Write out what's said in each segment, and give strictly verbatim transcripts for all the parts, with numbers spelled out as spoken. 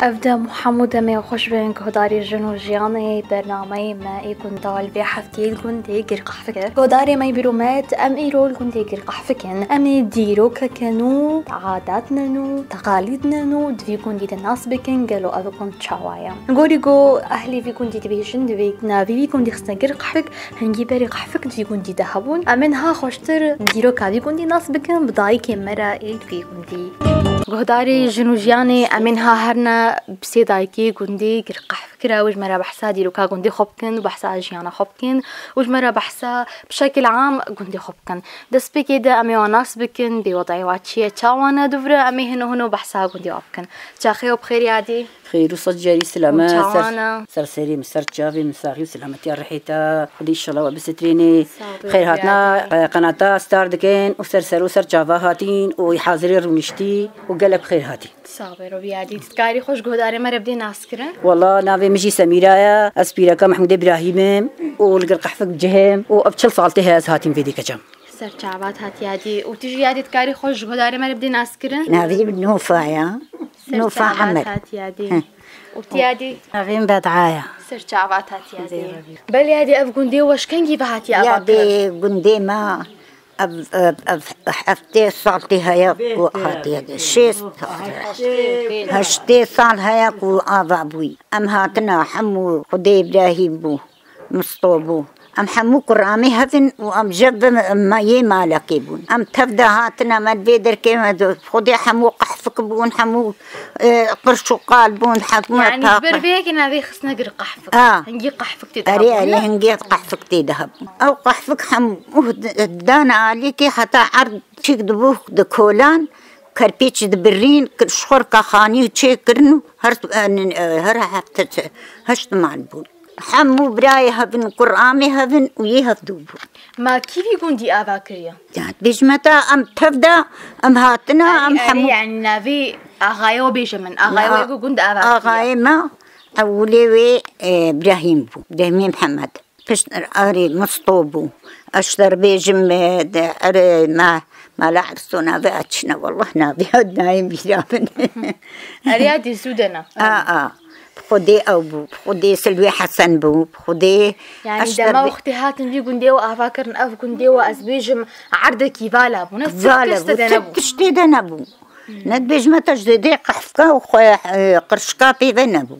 Ev dem û hemû demê xweş bin guhdarê Jin û Jiyanê, bernameyê me ê gunda li vê hefteyê li gundê Girqehfik e. Guhdarê me yê bîromet, em îro li gundê Girqehfik in. Em ê dîrokeke nû, adet ne nû, teqalîd ne nû di vî gundî de nas bikin, gelo ev gund çawa ye? Gorî ku ehlê vî gundî dibêjin, divê navê vî gundî xistine Girqehfik, hingî berê Qehfik di vî gundî de hebûn. Em ê niha xweştir dîroka vî gundî nas bikin, bi dayikê me re ê di vî gundî. Guhdarê Jin û Jiyanê, em ê niha herine bi sê dayikê gundê Girqehfik re, û ji me re behsa dîroka gundê xwe bikin, û behsa jiyana xwe bikin, û ji me re behsa bi şekil am gundê xwe bikin. Destpêkê de em ê wan nas bikin, bê wedayê wa çi ye, çawa ne, dûvre em ê hino hino behsa gundê wa bikin. Çaxê we bi xêr yadî. Xêr û sed carî silamet. Û çawan e? Ser, ser serê min, ser çavê min, saxî û silametiya rihê te. Xwedê înşallah we bisitirêne. Sağ ol, Xêr hatna, Riyadî. E, qenata Star dikin û ser ser û ser çava hatîn û hazirê rûniştî û gelek xêr hatî. Sağ ol, Riyadî. Dikarî xweş guhdarê me re bidê naskirin? Wela navê min jî Semîra ye. Ez pîreka Mehmûdê Birahîm im û li Girqehfik bi cih im û ev çil sal tê heye ez hatîm vê dê keçem. Ser çavat hatî yadî. Û tu jî yadî dikarî xweş ji guhdarê me re bidê naskirin? Navê min Nofa ye. Ser Nofa çavat Hemed. Hatî yadî. Heh. Û tu yadî? Navê min Bed'a ye. Ser çavat hatî yadî. Dê Rebî. Belê yadî, ev gundê we ji kengî ve hatiye avakirin? Yadî, gundê me ev, ev, ev heftê sal tê heye ku hatiye de. Şêst sal. Heştê sal heye ku ava bûyî. Em hatina hemû Xwedê Îbrahîm bû. Misto bû. Em hemû kuramê hev in û em jev ve me yê malekê bûn. Em tev de hatine me li vê derkê me de Xwedê hemû qehfik bûn, hemû, e, qirş û qal bûn, hemû Yani, ta- ji ber vê yekê navê xistine Girqehfik. Ha. Hingî qehfik tê de Erê, hebûn, erê, ne? Hingî qehfik tê de hebûn. Ew qehfik hemû dana alîkê heta erd çîk dibû di kolan, kerpêç dibirîn, ji xwe re kaxanî û çêkirin û her, e, her heft-, heşt mal bûn. Hemû birayê hev in, kuramê hev in û yê hevdû bûn. Ma kî vî gundî ava kiriye? Ya, dibêjime te, em tev de, em hatine, Erê, em erê, hemû yani navê axayê we bêje min. Axayê we ku gund ava kiriye. Axayê me, ewilê wê, e, Brahîm bû. Brahîmê Mihemed. Pişt erê Misto bû. Ez ji te re bêjim, e, de, erê me, mala Erso navê Açine, wallah navê nayê bîra min. Erê ya dî zû de ne. A, a. Bi Xwedê ew bû, bi Xwedê Silwê Hesen bû, bi Xwedê Yani Eşter dema bê- wextê hatin vî gundê we ava kirin, ev gundê we ez bêjim erdekî vala bû. Ne Vala kes te bû, de ti nebû. Tiştê de nebû. Ne dibêjime te ji zêdê qehfika û xwe, e, qirşika pê ve nebû.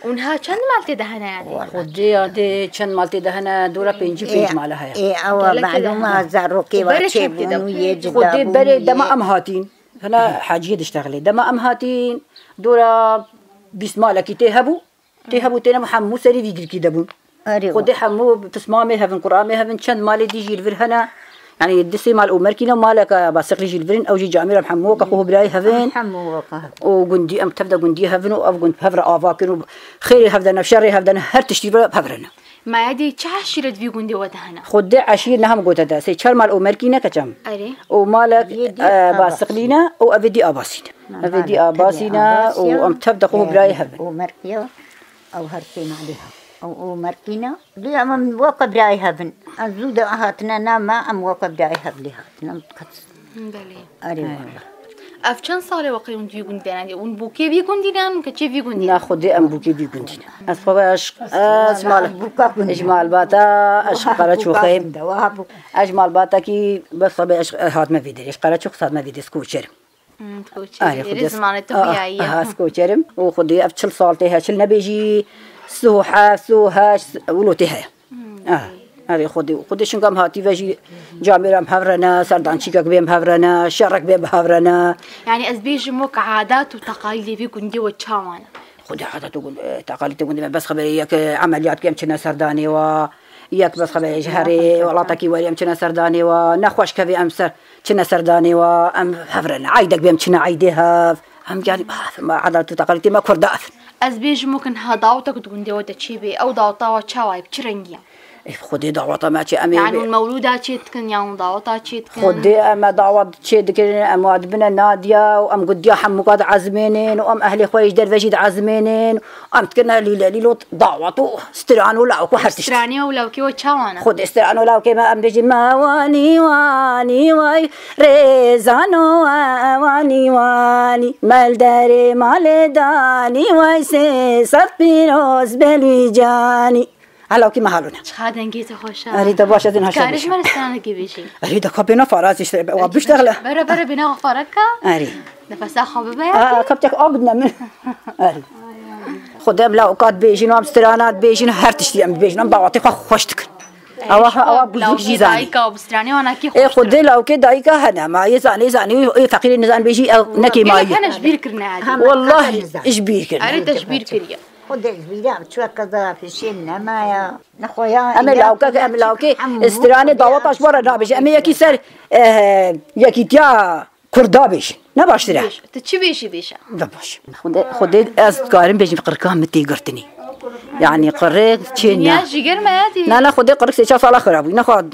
Û niha çend mal tê de hene yani? Xwedê yadê çend mal tê de hene, dora pêncî û pênc mala heye. Ê, ewa Gelek tê de malûma hene. Zarokê Û wa berê çend tê çêbûn de? Û yê cida Xwedê bûn, berê dema yê em hatîn. Hina heciyê diştexilê. Dema em hatîn, dora bîst malekî tê hebû. Tê hebû têne hemû serî vî girkî de bûn. Erê Xwedê wa. Hemû pismamê hevin, kuramê hevin, çend malê dî jî li vir hene. Yani di sê mal û merkîne, maleke basiqlî jî li vir in, ew jî camêr em hemû weke xwe birayê hevin. Hemû weke hev. Û gundî, em tev de gundî hevin û ev gund hev re ava kirin û xêrê hev de ne, şerê hev de ne, her tiştî ve hev re ne. Ma yadî çi eşîret vî gundê we de hene? Xwedê eşîr niha min gote de, sê çar mal û merkî ne keçem. Erê. Û malek, Yê dî e, Abasî. Basiqlî ne û evê dî Abasî ne. Ha, Evê dî bale, Abasî evê ne Abasî û ya. Em tev de xwe Erê, birayê hev in. Û merkî ya, ew her sê malê hev. Ew, û merkî ne. Lê em, em weke birayê hev in. Ez zû de hatine na me, em weke birayê hev lê hatine. Em qet Belê. Erê He. Wallah. Ev çend salê we qey hûn di vî gundî de ne? Hûn bûkê vî gundî ne, hûn keçê vî gundî ne? Na Xwedê em bûkê vî gundî ne. Ez xwe ve eşq, ez ji mal, ji malbata, ez ji Qereçoxê. Ez ji malbatekî, bes xwe ve eşq, hatime vê derê. Ji Qereçox hatime vê derê, ez koçer im. Hmm, koçer. Erê, Xwedê Êrê ez, zimanê tu a, a, xuyayiye. Aha, ez koçer im. Û Xwedê ev çil sal tê heye, çil nebêjî, sih û heft, sih û heşt, wilo tê heye. Ah, erê Xwedê, Xwedê şinga em hatî ve jî camêra em hev re ne, serdançîkek bê em hev re ne, şerek bê em hev re ne. Yani ez bêjim wek adat û teqalîdê vî gundê we çawa ne? Xwedê adat û gund-, e, teqalîdê gundê me bes xeberê yek, e, emeliyat ke em çine serdanê wa, yek bes xeberê ji herê welatekî werî em çine serdanê wa, nexweş kevê em ser, çine serdanê wa, em hev re ne. Eydek bê em çine eydê hev. Em yani, ah, me adat û teqalîdê me kurda ev. Ez bêjim wek niha dawtek di gundê we de çêbê, ew dawta we çawa ye, bi çi rengî ye? Ê, Xwedê daweta me çi em ê Yani bê- hûn mewlûda çê dikin yan daweta çê dikin? Xwedê em e dawet çê dikirin, em wa dibine nadiya û em got diya hemûka diezmênin û em ehlê xwe ji derve jî diezmênin. Em dikirine lîle lîlot dawet û stiran û lawik û her tişt. Stranî û lawkê we çawan e? Xwedê stiran û lawkê me em bêjin me wanî wanî way rêzano wanî wanî me li derê malê danî way sê sed pîroz bê li wî canî. Helawkî me halûne. Çiqa dengê te xweş e. Erê, te baş e, din haşa Karij bêje. Me li stranekê bêjî. Erê, de ka bêna fara zî işte, wa biştexle. Bere bere bêna xwe fara ka. Erê. Nefesa xwe bibe ya. Aa, kapçek ab ne min. Erê. Xwedê em lawkat bêjin, em stranat bêjin, her tiştî em bêjin, em dawatê xwe xweş dikin. Awa ha, awa bû jî zan. Dayika, bi stranê wana kî xweş. Ê, xwedê lawkê dayika hene, ma yê zanê, zanê, ê feqîrê nizan bêjî, ew nekê mayî. Hene ji bîr kirine. Wallahi ji bîr kirine. Erê, te ji bîr kiriye. Xwedê ji bîra çû, qeza pêşê nema ya. Nexweya Em ê lawkek, em lawkê stranê daweta ji bo re nabêje. Em ê yekî ser, eh, yekîtiya Kurda bêjin. Ne baştir e? Bêj, tu çi bêjî bêje. De baş. Xwedê, Xwedê ez dikarim bêjim qirika min tê girtinî. Yani qirik çê ne. Dinya jî germ e ya dî. Na, na, Xwedê qirik sê çar sala xira bû. Nexwe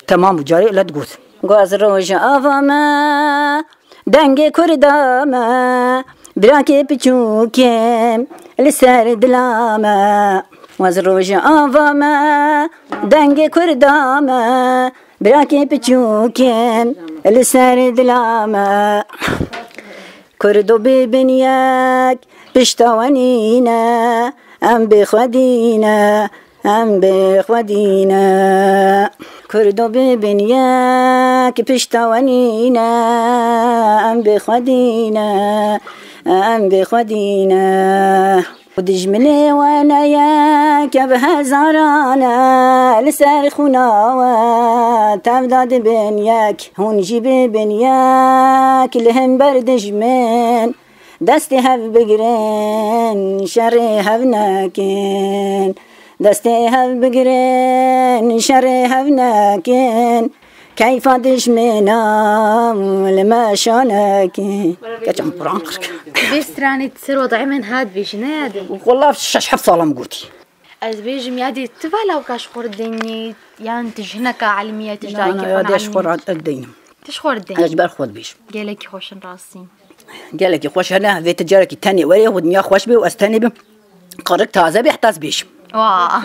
temam bû, carê let got. Got ez rojava me, dengê Kurda me, birakê piçûkê li ser dila me. Ez rojava me, dengê Kurda me, birakê piçûkê li ser dila me. Kurdo bibin yek, pişta we nîne, em bê xwedî ne. Em bê xwedî ne. Kurdo bibin yek, pişta we nîne. Em bê xwedî ne. Em bê xwedî ne. Û dijminê we ne yek, ev hezaran e. Li ser xûna we tevda dibin yek. Hûn jî bibin yek, li hember dijmin. Destê hev bigirin, şerê hev nekin. Destê hev bigirin, şerê hev nekin. Keyfa dijmêna li me şanekin. Keçan Quran qirk. Vê stranê ser wadaê min hat bêjî, ne yadê? Wala şeş heft salam gotî. Ez bêjim yadê tu va lawka ji xwe re deynî, yan tu ji hineka elmî ye, tu ji dayikê xwe re elmî ye? Yadê ji xwe re deynim. Tu ji xwe re deynî. Ez ji ber xwe dibêjim. Gelekî xweş in rastî. Gelekî xweş hene, vê ti carekî tenê werê, xwe dinya xweş bê û ez tenê bim. Qirik taze bê, heta ez bêjim. Wa,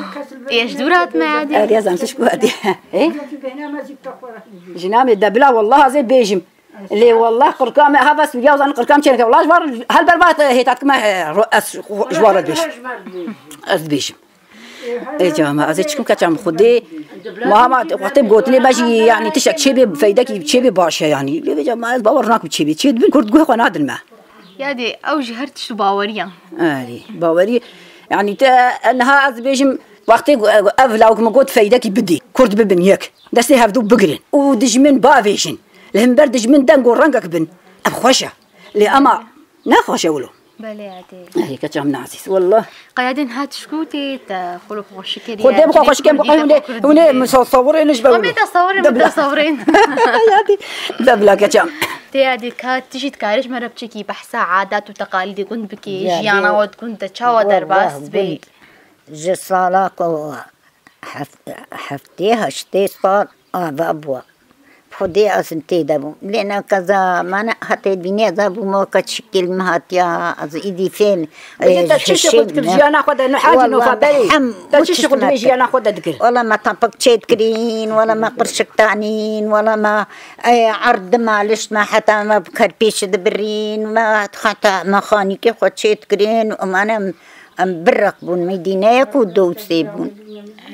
ê ji dûr hatime yadê. Erê, ez em siş ku hadi. Ê? Jina me de bila, wallah ez ê bêjim. Lê wallah qirka me hava Sûriya, zan qirka me çêneke. Wallah ji war, hel ber va hêtat kime, ez ji war re dibêjim. Ez dibêjim. Ê cama, ez ê çikim keçam Xwedê. Ma hema wextê bi gotinê me jî, yanî tiştek çêbê feydekî çêbê baş e yanî. Lê vê cama ez bawer nakim çêbê. Çê dibin kurd guhê xwe nadin me. Yadê, ew jî her tişt û baweriyan. Erê, bawerî. Yanî te niha ez dibêjim wextê ev lawik min got feydekî bidî. Kurd bibin yek. Destê hevdû bigirin. Û dijmin bavêjin. Li hember dijmin deng û rengek bin. Ev xweş e. Lê ema ne xweş e wilo. Belê yadê. Ey, keça min ezîz, wallah. Qeyadên ha tişkû tê te xwe li xwe xweşik kiriye. Xwedê bi xwe xweşik em, hûn ê, hûn ê min sawirê ne ji ber wilo. Em ê te sawirê, min te sawirê. Yadê, de bila keça. Tê yadê ka tu jî dikarî ji me re biçekî behsa adat û teqalîdê gund bikî, jiyana we di gund de çawa derbas dibê? Ji sala ku hef-, heftê heştê sal ava bû. Xwedê ez tê de bûm. Lê ne keza me ne hate bînê ez bûm o ke şikil me hatiya, ez îdî fêm. Bêje te çi şixul dikir jiyana xwe de, niha dî nofa berê. Te çi şixul dikir jiyana xwe de dikir? Wala me tapik çê dikirîn, wala me qirşik tanîn, wala me, e, erd dimalişt me heta me bi kerpêş dibirîn, me heta me xanîkê xwe çê dikirîn û me ne Em birek bûn, Medîneyek û dewsê bûn.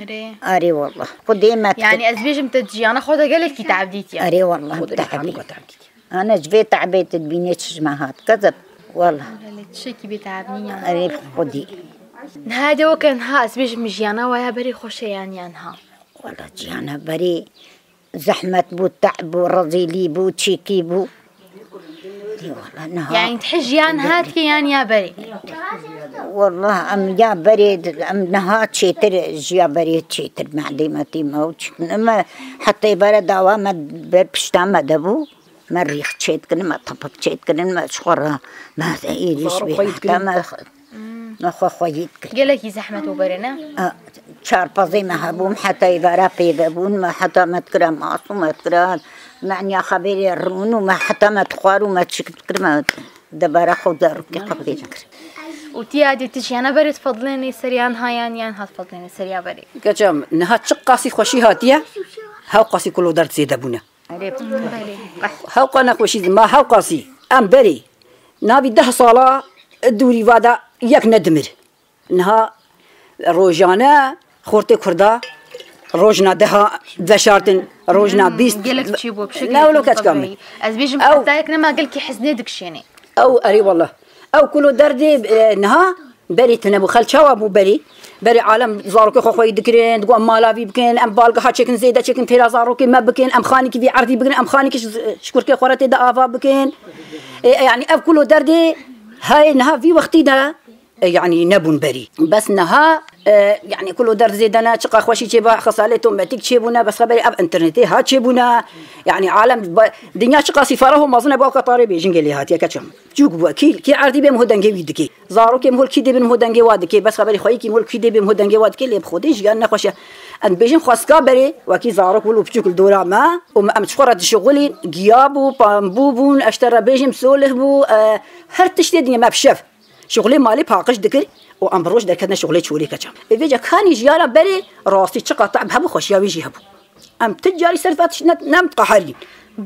Erê. Erê wallah. Xwedê me dikir. Yanî ez bêjim te di jiyana xwe de gelekî tehdît ya. Erê wallah, tehdît. Ana ji vê te'bê tu dibînê çi ji me hat. Kezeb. Wallah. Belê, tiştekî bê te'b nîn ya. Erê xwedî. Niha de weke niha ez bêjim jiyana we ya berê xweş e yan ya niha? Wallah jiyana berê Zehmet bû, te'b bû, rezîlî bû, çîkî bû. Dî wala niha. Yanî tu hê jiyan hatî yan ya berê? Wala em ya berê, em niha çêtir, ji ya berê çêtir, me dê me tî me û çikin. Me hetê bere dawa me ber pişta me de bû. Me rîx çêdikin, me tapik çêdikin, me ji xwe re, me êrîş bê heta me. Nexwe xweyî dikir. Gelekî zehmet û berê ne? Çar pezê me hebûn, heta êvara pê vebûn, me heta me dikira masû, me dikira meniya xeberê rûn û me heta me dixwar û me çik dikir, me debara xwe darûkê xwe pê dikir. Û tiya dî tu jiyana berê difedlênê seriyan hayan yan hat fedlênê seriya berê? Keça min, niha çi qasî xweşî hatiye, hew qasî kulo derd zêde bûne. Erê, belê. Hewqa nexweşî ma hewqasî em berê navî deh sala dûrî va de yek nedimir. Niha rojane xortê Kurda rojna deha veşartin, rojna bîst. Gelek çêbû, bi şekilekî Ne wilo keçka min. Ez bêjim heta yek nema gelkî heznê dikişênê. Ew erê wallah. Ew kulo derdê e, niha berê tune bû. Xel çawa bû berê? Berê alem zarokê xwe xweyî dikirin, digot em mala vî bikin, em balgeha çêkin, zêde çêkin, têra zarokê me bikin, em xanîkî vî erdî bikin, em xanîkî ji kurkê xwe re tê de ava bikin. E, e, yanî ev kulo derdê heye niha vî wextî de e, yanî nebûn berî. Bes niha e, yanî kulo derd zêde ne, çiqa xweşî çêba, xesalê otomatîk çêbûne, bes xeberê ev înternetê ha çêbûne. Yanî alem ba- dinya çiqasî ferah û mezin e, bi ewka tarê bêjin gelê hatiye keça min. Çûk bû. Kî, kî erdî bê min ho dengê wî dikê. Zarokê min hol kî dê bin min ho dengê wa dikê. Bes xeberî xweyî kî min hol kî dê bê min ho dengê wa dikê. Lê bi Xwedê jiyan nexweş e. Em dibêjin xwestka berê, wekî zarok wilo piçûk li dora me û me em ji xwe re dişixulîn, giya bû, pambû bûn, ez ji te re bêjim solih bû, e, her tiştê dinya me bi şev. Şixulê malê paqij dikir û em bi roj derketine şixulê çolê keça. Ê vêca kanî jiyana berê rastî çiqa te'b hebû, xweşiya wê jî hebû. Em ti carî ser vê tişt ne, ne em diqeherîn.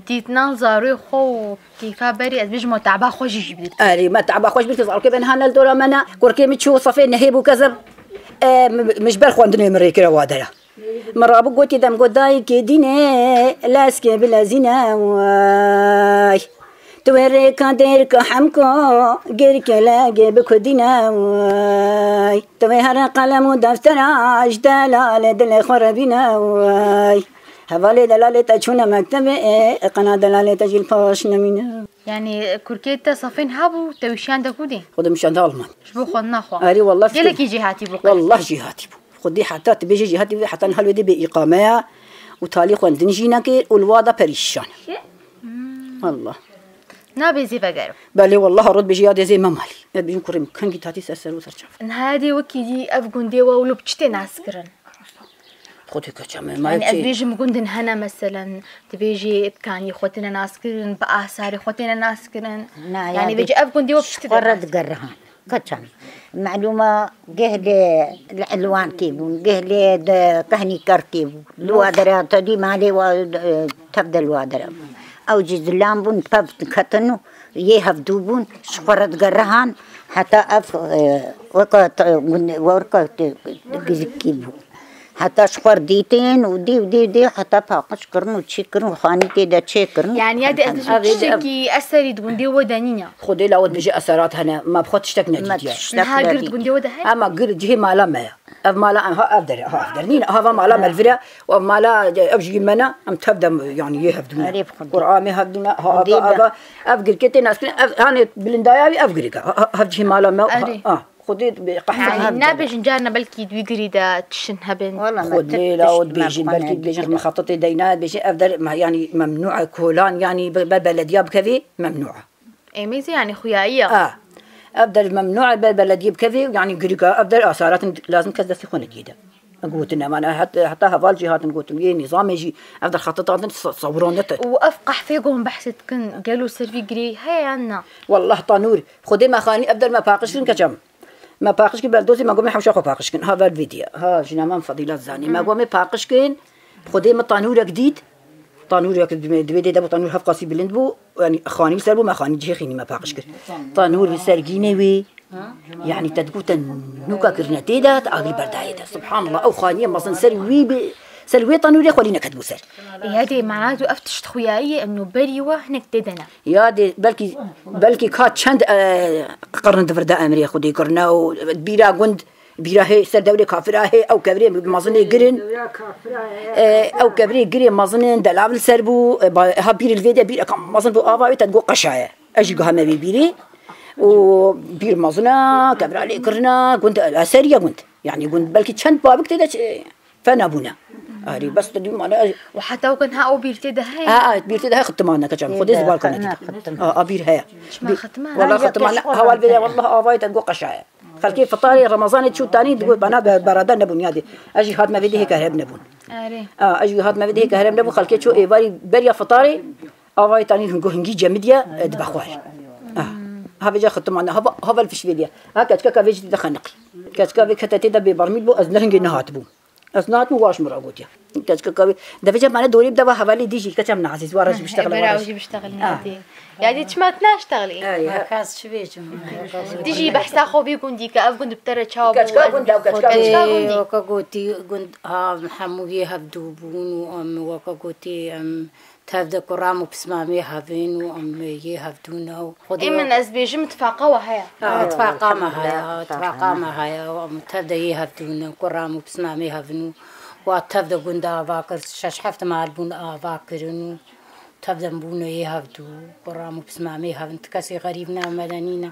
Dîtina zarûyê xwe û keyfa berê ez bêjim we te'ba xwe jî jî bidît. Erê me te'ba xwe jî bidît, zarokê ben hane li dora me ne. Kurkê min çû sefê nehê bû kezeb. E, min, min ji ber xwendinê min rê kire wa dera. Min rabû gotî dem got dayikê dînê lezkê bilezîne way. Tu wê rêka dêrka hemko girke legê bikudîne way. Tu wê here qelem û deftera ji delalê dilê xwe re bîne way. Hevalê delalê te çûne mektebê, qena delalê te jî li paş nemîne. Yanî kurkê te safên hebû, te wî şiyande kudê? Xwe de min şiyande Alman. Ji bo xwendina xwe. Erê wallah fikir. Gelekî jêhatî bû qey? Wallah jêhatî bû. Xwedî heta tu bêjî jêhatî bû, heta niha li wê dê bê îqame ye û talî xwendin jî nekir û li wa da perîşan e. Wallah. Nabê zê vegerim. Belê wallah rot bêjî ya dê zê me malî. Ez bêjim kurê min kengî tatî ser ser û ser çav. Niha dê wekî dî ev gundê we wilo bi çi tê naskirin? Xwedê keça me. Yanî ez bêjim gundin hene meselen, dibêjê bi kanî xwe têne naskirin, bi asarê xwe têne naskirin. Na, yanî ya vêca ev gundê we bi çi tê naskirin? Xwe re digerihan. Keça me. Melûma geh lê li Elwankê bûn, geh lê di Kehnîker tê bû. Li wa dera te dî malê wa, e, tev de li wa dera bû. Ew jî zilam bûn, pev diketin û yê hevdû bûn, ji xwe re digerihan, heta ev, e, weke te, gund-, weke te, gizikî bû. Heta ji xwe re dîtin û dî û dî û dî heta paqij kirin û çî kirin û xanî tê de çê kirin. Yanî ya dê ez tiştekî eserî di gundê we de nîne. Xwedê la we dibêje eserat hene, me bi xwe tiştek nedîtiye. Niha gir di gundê we de heye? Ema gir cihê mala me ye. Ev mala em ha ev dere, ha ev der nîne, ha va mala me li vir e, û ev mala, ev jî me ne, em tev de, yanî yê hevdû ne. Erê bi Xwedê. Qur'an ê hevdû ne, ha ava ava, ev girkê tê naskirin, ev hanê bilindaya wî ev girk e, ha, ha, hev cihê mala me, ha, ha. Xwedê qehfin Yanî hebin. Nabêjin carna belkî di wî girî de tiştin hebin. Wala me Xwedê la û dibêjin, belkî dibêjin xetatê deyna, dibêjin ev der, yanî memnû e kolan, yanî ber belediya bikevê memnû e. Êmê zî yanî xuyayiya. A. Ev der memnû e ber belediyê bikevê, yanî girîka ev der asaratin lazim kes destê xwe nediyê de. Gotin e, mane het-, heta heval jî hatin gotin, yê nîzamê jî ev der xetatandin sa-, sawirandete. Û ev qehfê ku hûn behsê dikin, gelo ser vî girê heye yan na? Wallah tanûr, Xwedê me xanî ev der me paqij kirin keça min. Me paqij kir berdozê me got me hewşa xwe paqij kin. Ha ver vê diye. Ha jina me Fadîla zanî. Me got me paqij kin. Xwedê me tanûrek dît. Tanûrek di wê dê de bû, tanûr hevqasî bilind bû. Yanî xanî li ser bû, me xanî cihê xînî me paqij kir. Tanûr li ser gînê wî. Yanî te digote nûka kirine tê de, te agir berdayê de. Subhanallah, ew xaniyê mezin ser wî bi, ser wê tanûrê xwelî neketibû ser. Ê, hede, mana tu ev tişt xuyayî ye, em no berî we hinek tê de ne. Ya dê, belkî, belkî ka çend, e, qirn di vir de emrê Xwedê kirine û bîra gund, bîra hê ser dewrê kafira hê, ew kevirê mezinê girin. E, ew kevirê girê mezinên delav li ser bû, e, ba-, ha bîr li vê de bîr, e, ka mezin bû ava wê te digot qeşa ye. Ez jî guha me vê bîrê û bîr mezin e, kevira lê kirine, gund, e, ser ye gund. Yanî gund belkî çend bavik tê de ç-, Fena bûne. Arî bes tu dî mane. Û heta wek niha ew bîr tê de heye? Ha, ha, bîr tê de heye, xitimane keça min. Xwedê zibar kane dî. Ha, ha, bîr heye. Çima xitimane? Wala xitimane, hewal vê de, wallah avayê te go qeşa ye. Xelkê fitarê Remezanê çû tanî digot bana be-, berada nebûn yadê. Ez jî hatme vê dihê kerem nebûn. Erê. A, ez jî hatme vê dihê kerem nebûn. Xelkê çû êvarî beriya fitarê avayê tanî hingo hingî cemidiye, e, dibe xwar. A, ha vêca xitimane, ha va-, ha vel fiş vêdiye. Ha keçkeka vê jî tê de xeniqî. Keçka vê kete tê de bêbermîl bû, ez ne hingê nehatibûm. Ez nehatim û waş min re gotiye. Keçkeka wê. Devêca mane dorê bide va hevalê dî jî, keçem ne ezîz, wa re jî biştexile, wa re jî. Biştexil niyatî. Yadî çima tu naştexilî? Ey, ha. Kes çi bêjim? Dijî behsa xwe bî gundî ke ev gund bi te re çawa bû? Keçka gund, ew keçka gund. Ê, weke gotî gund, ha, hemû yê hevdû bûn û em weke gotî em tev de kuram û pismamê hevin û em yê hevdû ne û Xwedê. Ê min ez bêjim tifaqa we heye. Ha, tifaqa me heye, tifaqa me heye. Em tev de yê hevdû ne, kuram û pismamê hevin û wa tev de gund ava kir, şeş heft mal bûn ava kirin û tev de bûne yê hevdû, kuram û pismamê hevin. Ti kesê xerîb ne, medenî ne.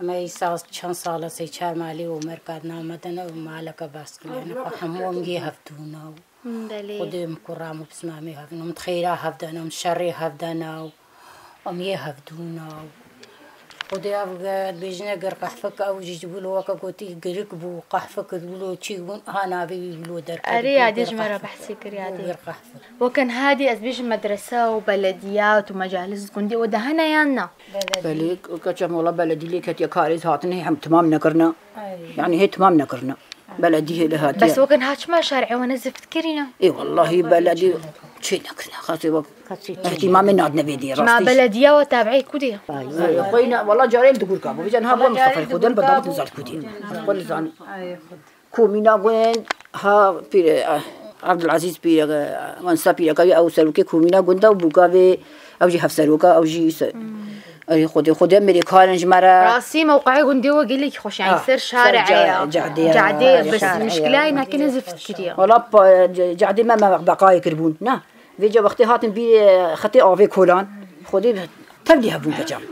Em ê sa çend sala sê çar malê û merkad namedene û maleke baskilene. Xwe hemû em yê hevdû ne. Belê. Xwedê em kuram û pismamê hevin, em xêra hevdene, em şerê hevdene û em yê hevdûna û Xwedê ev ge-, bêjine ger qehfik ew jî ji wilo weke gotî girik bû, qehfik wilo çî bûn, ha navê wî wilo derket. Erê, yadê ji me re behsê kir yadê. Ger qehfik. Weke niha dî ez bêjim medrese û belediya û tu mecalis gundî û de hene yan na? Belê, keça mola beledî lê ketiye karê hatine hem timam nekirine. Yanî hê timam nekirine. Beledî hê li hatiye. Bes weke niha çima şerê we ne zift kirîne? Ê wellahî beledî çê nekirine. Xasê wek îhtimamê nadine vê dê. Ma rastî belediya we tabiê ku dê? Xweyna, wella carê li Digurka bû. Vêca niha bû Mistefayê Xwedem berdabit nizar ku dê. Xwe nizan. Komîna gund ha pîre, Abdulaziz pîre, Wensa pîreka wî ew serokê komîna gund e û bûka vê ew jî hevseroka, ew jî se-, Ey Xwedê, Xwedê mêrê karin ji me re. Rastî mewqeyê gundê we gelekî xweş, yanî ser şarê ya. Cadê ya. Cadê ya, bes mişkilay nakine zift kiriye. Wala pa-, ca-, cadê me, me beqayê kirbûn. Na. Vêca wextê hatin bî, e, xetê avê kolan. Xwedê tevlî hebûn keçam.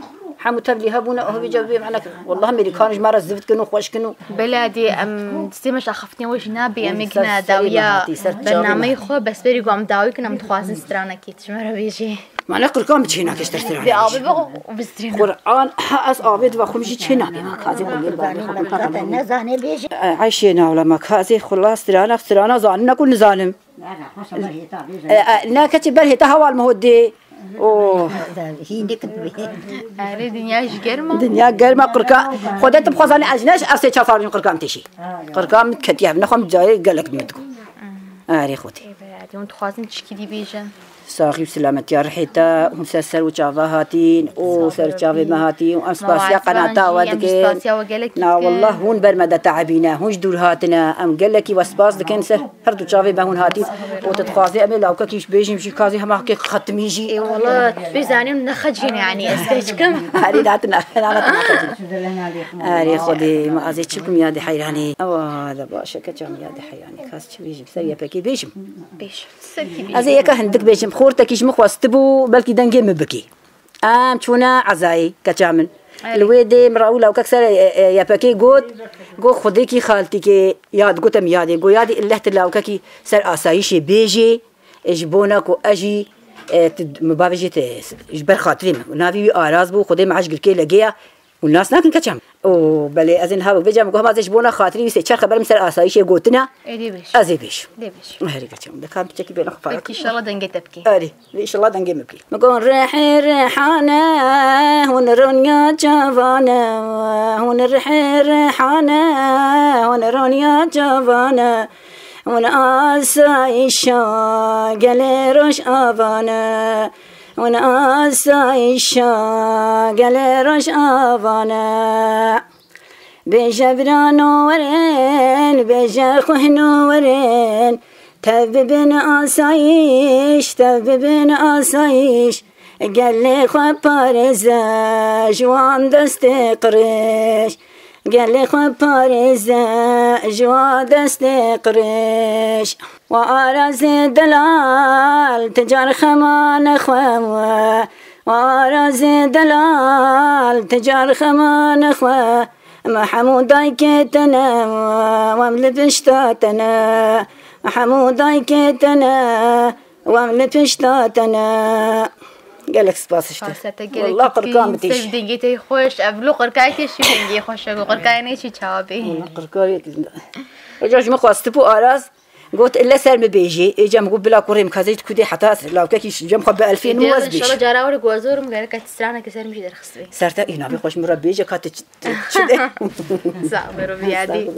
Hemû tevlî hebûne, o vêca vê mene, wallah mêrî kan ji me re zift kin û xweş kin û. Belê dê em distê me ji axiftinê we jî nabê, em ê gine dawiya bernameyê xwe, bes berî ku em dawî kin, em dixwazin stranekê tu ji me re bêjê. Mane qirkan bi çênakê ji te stranekê. Bê avê bixwe û bistrîne. Quran, ha ez avê diva xwe jî çênabê, ma kazê xwe lê bavê xwe. Nezane bêjê. Ayşê navla ma kazê xwe la strana, strana zanine ku nizanim. E, e, ne keçî ber hêta hewal min hot dê. Oh. Hînik dibê. Erê, dinya ji germ e. Dinya germ e, qirka. Xwedê tu bixwazanî ez ne ji ev sê çar sal qirka min têşî. Qirka min ketiye hev, nexwe min cayê gelek min digo. Erê Xwedê. Ê be, erê, hûn dixwazin tişkî dî bêjin? Saxî û silametiya rihê te, hûn ser ser û çava hatîn, û ser çavê me hatîn, û em spasiya qenata we dikin. Spasiya we gelek dikin. Na, wallah hûn ber me de teebîne, hûn ji dûr hatine, em gelekî we spas dikin ser Her du çavê me hûn hatî û tu dixwazî em ê lawkekî ji bêjîm jî kazî hema hikê xetimî jî. Ê wala, tu pê zanî em nexecîn yanî ez keçik im. Erê, na tu ne, na, na tu nexecîn. Erê Xwedê, ma ez ê çi bikim yadê heyranî. Ewa, de baş e, keça min yadê heyranî. Kaz çi bêjim, ser Y P G bêjim. Bêj, ser kî bêjim? Ez ê yeka hindik bêjim. Xortekî ji min xwestibû, belkî dengê min bikî. Em çûne ezayê, keça min. Erê. Li wê dê min re ew lawkek ser, e, e, Y P G got, got, "Xwedêkî xaltîkê, ya digote min yadê, got, yadê illeh tu lawkekî ser asayîşê bêjê, e, ji bona ku ez jî, e, tu, min bavêjê te, ji ber xatirê min." Navê wî Araz bû, Xwedê me eşq girkê legê ya, hûn nas nakin keça min. Û belê ez ê niha bêjim, got, "Hema ez ê ji bona xatirê wî sê çar xeber min ser asayîşê gotina, ê dê bêj, ez ê bêjim." Dê bêj. Herî keça min, de kan piçekî bêne xwe. Peki, inşallah dengê te bikê. Erê. Înşallah dengê min bikî. Min got rihê rihane, hûn ronya çavane, hûn rihê rihane, hûn ronya çavane, hûn asayîşa gelê Rojavane, hûn asayîşa gelê Rojavane. Bêje birano werin, bêje xwehno werin, tev bibin asayîş, tev bibin asayîş. Gelê xwe parêze ji wan destê qirêj, gelê xwe parêze ji wan destê qirêj. Wa Arazê delal, tu car xemane xwe we, wa Arazê delal, tu car xemane xwe. Me hemû dayikê te ne, wem li pişta te ne. Me hemû dayikê te ne, wem li pişta te ne. Gelek spas işte. Spas te, gelek Wallah qirkan bitîş. Sev dengê te xweş. Ev lo qirkayê te şî dengê xweş e. Qirkayê ne çi çawa bê. Qirkayê. Hoca ji min xwest tip û araz. Got, "Ile ser mi bêjî." Ê cem got, "Bila kurê min kazê kudê heta lawkekî cem xwe bi elfê min wez bêj." İnşallah cara were guazorim gerek et straneke ser mi jî derxist bê. Ser te îna bê xweş min re bêje ka te çi de. Sağ bero biyadî.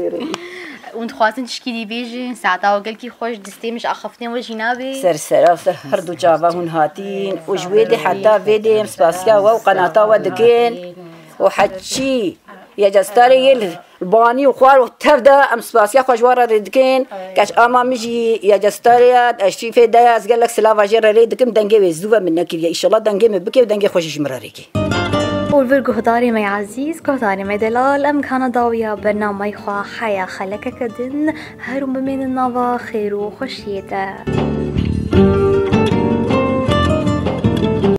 Hûn dixwazin tişkî dî bêjin, saeta we gelkî xweş, distê min ji axaftinê we jî nabê. Ser sera, ser her du çava hûn hatîn û ji wê dê heta vê dê em spasiya we û qenata we dikin û heçî ya cestarê yê li banî û xwar û tev de em spasiya xwe ji we re rê dikin. Keç ama min jî ya cestarê ya eşîfê de ya ez gelek silava jê re rê dikim, dengê wê zû ve min nekiriye. Îşallah dengê min bike û dengê xwe jî ji min re rê kê. Û vir guhdarê me ezîz, guhdarê me delal, em kana dawiya bernameyê xwe heya xelekeke din, her û bimênin nava xêr û xweşiyê de.